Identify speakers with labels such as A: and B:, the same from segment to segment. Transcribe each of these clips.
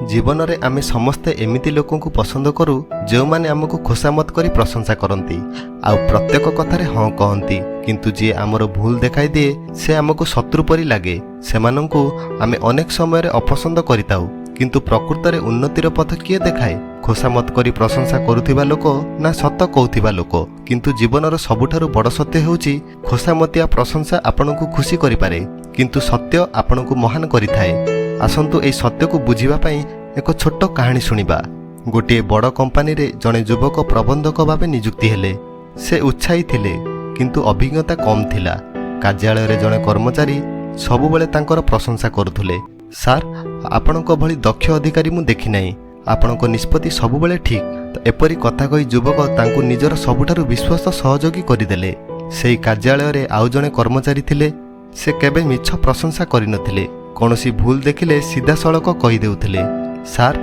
A: ଜୀବନରେ ଆମେ ସମସ୍ତେ ଏମିତି ଲୋକଙ୍କୁ ପସନ୍ଦ କରୁ, ଯେଉଁମାନେ ଆମକୁ ଖୋସାମତ କରି ପ୍ରଶଂସା କରନ୍ତି ଆଉ ପ୍ରତ୍ୟେକ କଥାରେ ହଁ କହନ୍ତି। କିନ୍ତୁ ଯିଏ ଆମର ଭୁଲ ଦେଖାଇଦିଏ, ସେ ଆମକୁ ଶତ୍ରୁ ପରି ଲାଗେ। ସେମାନଙ୍କୁ ଆମେ ଅନେକ ସମୟରେ ଅପସନ୍ଦ କରିଥାଉ। କିନ୍ତୁ ପ୍ରକୃତରେ ଉନ୍ନତିର ପଥ କିଏ ଦେଖାଏ? ଖୋସାମତ କରି ପ୍ରଶଂସା କରୁଥିବା ଲୋକ ନା ସତ କହୁଥିବା ଲୋକ? କିନ୍ତୁ ଜୀବନର ସବୁଠାରୁ ବଡ଼ ସତ୍ୟ ହେଉଛି, ଖୋସାମତିଆ ପ୍ରଶଂସା ଆପଣଙ୍କୁ ଖୁସି କରିପାରେ, କିନ୍ତୁ ସତ୍ୟ ଆପଣଙ୍କୁ ମହାନ କରିଥାଏ। ଆସନ୍ତୁ, ଏହି ସତ୍ୟକୁ ବୁଝିବା ପାଇଁ ଏକ ଛୋଟ କାହାଣୀ ଶୁଣିବା। ଗୋଟିଏ ବଡ଼ କମ୍ପାନୀରେ ଜଣେ ଯୁବକ ପ୍ରବନ୍ଧକ ଭାବେ ନିଯୁକ୍ତି ହେଲେ। ସେ ଉତ୍ସାହୀ ଥିଲେ, କିନ୍ତୁ ଅଭିଜ୍ଞତା କମ୍ ଥିଲା। କାର୍ଯ୍ୟାଳୟରେ ଜଣେ କର୍ମଚାରୀ ସବୁବେଳେ ତାଙ୍କର ପ୍ରଶଂସା କରୁଥିଲେ। "ସାର୍, ଆପଣଙ୍କ ଭଳି ଦକ୍ଷ ଅଧିକାରୀ ମୁଁ ଦେଖିନାହିଁ। ଆପଣଙ୍କ ନିଷ୍ପତ୍ତି ସବୁବେଳେ ଠିକ୍।" ତ ଏପରି କଥା କହି ଯୁବକ ତାଙ୍କୁ ନିଜର ସବୁଠାରୁ ବିଶ୍ୱସ୍ତ ସହଯୋଗୀ କରିଦେଲେ। ସେହି କାର୍ଯ୍ୟାଳୟରେ ଆଉ ଜଣେ କର୍ମଚାରୀ ଥିଲେ। ସେ କେବେ ମିଛ ପ୍ରଶଂସା କରିନଥିଲେ। କୌଣସି ଭୁଲ ଦେଖିଲେ ସିଧାସଳଖ କହିଦେଉଥିଲେ, "ସାର୍,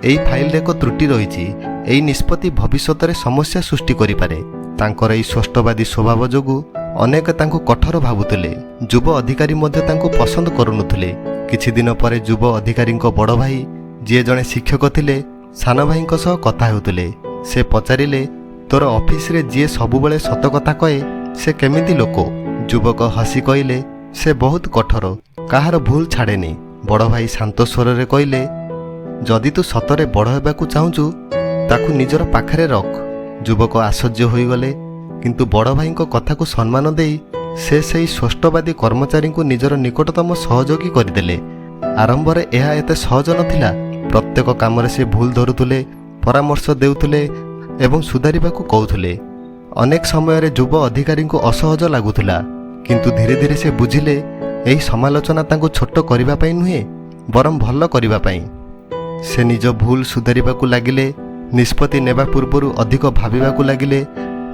A: ଏଇ ଫାଇଲରେ ଏକ ତ୍ରୁଟି ରହିଛି। ଏଇ ନିଷ୍ପତ୍ତି ଭବିଷ୍ୟତରେ ସମସ୍ୟା ସୃଷ୍ଟି କରିପାରେ।" ତାଙ୍କର ଏହି ସ୍ପଷ୍ଟବାଦୀ ସ୍ୱଭାବ ଯୋଗୁଁ ଅନେକ ତାଙ୍କୁ କଠୋର ଭାବୁଥିଲେ। ଯୁବ ଅଧିକାରୀ ମଧ୍ୟ ତାଙ୍କୁ ପସନ୍ଦ କରୁନଥିଲେ। କିଛି ଦିନ ପରେ ଯୁବ ଅଧିକାରୀଙ୍କ ବଡ଼ ଭାଇ, ଯିଏ ଜଣେ ଶିକ୍ଷକ ଥିଲେ, ସାନ ଭାଇଙ୍କ ସହ କଥା ହେଉଥିଲେ। ସେ ପଚାରିଲେ, "ତୋର ଅଫିସରେ ଯିଏ ସବୁବେଳେ ସତ କଥା କହେ, ସେ କେମିତି ଲୋକ?" ଯୁବକ ହସି କହିଲେ, "ସେ ବହୁତ କଠୋର, କାହାର ଭୁଲ ଛାଡ଼େନି।" ବଡ଼ ଭାଇ ଶାନ୍ତ ସ୍ୱରରେ କହିଲେ, "ଯଦି ତୁ ସତରେ ବଡ଼ ହେବାକୁ ଚାହୁଁଛୁ, ତାକୁ ନିଜର ପାଖରେ ରଖ।" ଯୁବକ ଆଶ୍ଚର୍ଯ୍ୟ ହୋଇଗଲେ। କିନ୍ତୁ ବଡ଼ ଭାଇଙ୍କ କଥାକୁ ସମ୍ମାନ ଦେଇ ସେ ସେହି ସ୍ପଷ୍ଟବାଦୀ କର୍ମଚାରୀଙ୍କୁ ନିଜର ନିକଟତମ ସହଯୋଗୀ କରିଦେଲେ। ଆରମ୍ଭରେ ଏହା ଏତେ ସହଜ ନଥିଲା। ପ୍ରତ୍ୟେକ କାମରେ ସେ ଭୁଲ ଧରୁଥିଲେ, ପରାମର୍ଶ ଦେଉଥିଲେ ଏବଂ ସୁଧାରିବାକୁ କହୁଥିଲେ। ଅନେକ ସମୟରେ ଯୁବ ଅଧିକାରୀଙ୍କୁ ଅସହଜ ଲାଗୁଥିଲା। କିନ୍ତୁ ଧୀରେ ଧୀରେ ସେ ବୁଝିଲେ, ଏହି ସମାଲୋଚନା ତାଙ୍କୁ ଛୋଟ କରିବା ପାଇଁ ନୁହେଁ, ବରଂ ଭଲ କରିବା ପାଇଁ। ସେ ନିଜ ଭୁଲ ସୁଧାରିବାକୁ ଲାଗିଲେ। ନିଷ୍ପତ୍ତି ନେବା ପୂର୍ବରୁ ଅଧିକ ଭାବିବାକୁ ଲାଗିଲେ।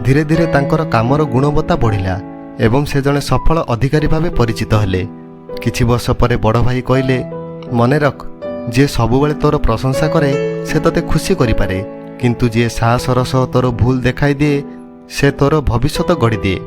A: ଧୀରେ ଧୀରେ ତାଙ୍କର କାମର ଗୁଣବତ୍ତା ବଢ଼ିଲା ଏବଂ ସେ ଜଣେ ସଫଳ ଅଧିକାରୀ ଭାବେ ପରିଚିତ ହେଲେ। କିଛି ବର୍ଷ ପରେ ବଡ଼ ଭାଇ କହିଲେ, "ମନେ ରଖ, ଯିଏ ସବୁବେଳେ ତୋର ପ୍ରଶଂସା କରେ, ସେ ତୋତେ ଖୁସି କରିପାରେ। କିନ୍ତୁ ଯିଏ ସାହସର ସହ ତୋର ଭୁଲ ଦେଖାଇଦିଏ, ସେ ତୋର ଭବିଷ୍ୟତ ଗଢ଼ିଦିଏ।"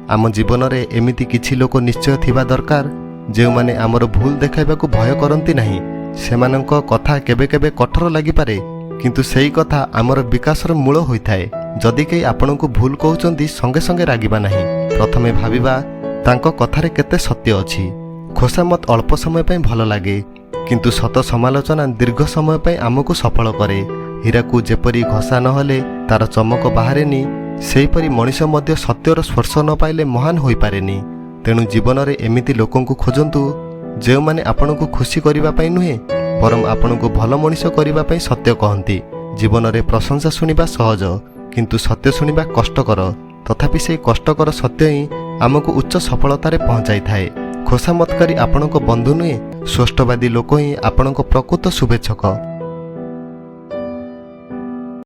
A: ଆମ ଜୀବନରେ ଏମିତି କିଛି ଲୋକ ନିଶ୍ଚୟ ଥିବା ଦରକାର, ଯେଉଁମାନେ ଆମର ଭୁଲ ଦେଖାଇବାକୁ ଭୟ କରନ୍ତି ନାହିଁ। ସେମାନଙ୍କ କଥା କେବେ କେବେ କଠୋର ଲାଗିପାରେ, କିନ୍ତୁ ସେଇ କଥା ଆମର ବିକାଶର ମୂଳ ହୋଇଥାଏ। ଯଦି କେହି ଆପଣଙ୍କୁ ଭୁଲ କହୁଛନ୍ତି, ସଙ୍ଗେ ସଙ୍ଗେ ରାଗିବା ନାହିଁ। ପ୍ରଥମେ ଭାବିବା, ତାଙ୍କ କଥାରେ କେତେ ସତ୍ୟ ଅଛି। ଖୋସାମତ ଅଳ୍ପ ସମୟ ପାଇଁ ଭଲ ଲାଗେ, କିନ୍ତୁ ସତ ସମାଲୋଚନା ଦୀର୍ଘ ସମୟ ପାଇଁ ଆମକୁ ସଫଳ କରେ। ହୀରାକୁ ଯେପରି ଘଷା ନହେଲେ ତାର ଚମକ ବାହାରେନି, ସେହିପରି ମଣିଷ ମଧ୍ୟ ସତ୍ୟର ସ୍ପର୍ଶ ନ ପାଇଲେ ମହାନ ହୋଇପାରେନି। ତେଣୁ ଜୀବନରେ ଏମିତି ଲୋକଙ୍କୁ ଖୋଜନ୍ତୁ, ଯେଉଁମାନେ ଆପଣଙ୍କୁ ଖୁସି କରିବା ପାଇଁ ନୁହେଁ, ବରଂ ଆପଣଙ୍କୁ ଭଲ ମଣିଷ କରିବା ପାଇଁ ସତ୍ୟ କହନ୍ତି। ଜୀବନରେ ପ୍ରଶଂସା ଶୁଣିବା ସହଜ, କିନ୍ତୁ ସତ୍ୟ ଶୁଣିବା କଷ୍ଟକର। ତଥାପି ସେହି କଷ୍ଟକର ସତ୍ୟ ହିଁ ଆମକୁ ଉଚ୍ଚ ସଫଳତାରେ ପହଞ୍ଚାଇଥାଏ। ଖୋସାମତକାରୀ ଆପଣଙ୍କ ବନ୍ଧୁ ନୁହେଁ, ସ୍ପଷ୍ଟବାଦୀ ଲୋକ ହିଁ ଆପଣଙ୍କ ପ୍ରକୃତ ଶୁଭେଚ୍ଛକ।